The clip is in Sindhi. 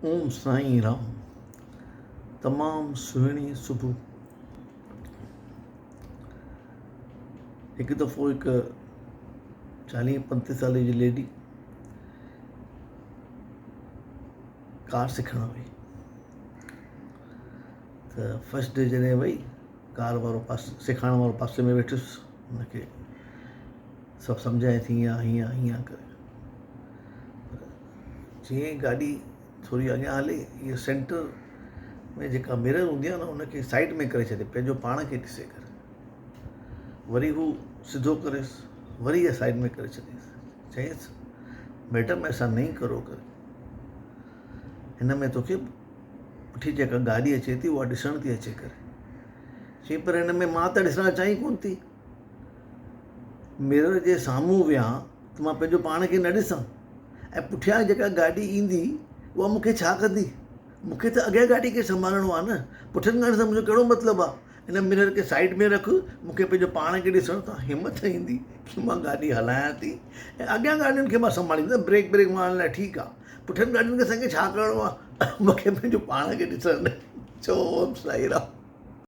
اوم سائين رام تمام سهڻي صبح هڪ دفعو هڪ چاليهه پنتيهه سالي جي ليڊي ڪار سکڻ وئي ته فرسٽ ڊي جڏهن وئي ڪار وارو پاس سيکارڻ وارو پاسي ۾ ويٺس ان کي سڀ سمجهائي ٿي هيئن هيئن هيئن ڪري جيئن ئي گاڏي ٿوري اڳيان هلي اهو سينٽر ۾ جيڪا مرر هوندي آهي نه ان کي سائيڊ ۾ ڪري ڇڏي پنهنجو پاڻ کي ڏسي ڪري وري هو سڌو ڪريس وري اها سائيڊ ۾ ڪري ڇڏيس چيس ميڊم ايسا نهين ڪرو ڪري هن ۾ توکي پٺي جيڪا گاڏي اچي ٿي اها ڏسڻ ٿي اچي ڪري چئي پر هن ۾ مان ته ڏسڻ اچان ئي ڪونه ٿي مرر جي سامهون ويهان ته مان پنهنجو پاڻ کي نه ڏسان ۽ پٺيان جيڪا گاڏي ايندي اها مون کي ڇا ڪندي؟ مون کي ته اڳيان گاڏي کي سنڀالڻو آهي نه پٺين گاڏي سان منهنجو ڪهڙو مطلب آهي؟ ان مرر کي سائيڊ ۾ رک مون کي پنهنجو پاڻ کي ڏسڻ ته همت ايندي ڪي مان گاڏي هلايان ٿي ۽ اڳيان گاڏين کي مان سنڀاليندس بريڪ بريڪ مارڻ لاء ٺيڪ آهي پٺين گاڏين کي اسان کي ڇا ڪرڻو آهي مون کي پنهنجو پاڻ کي ڏسڻ ڏي چئو اوم سائي رام.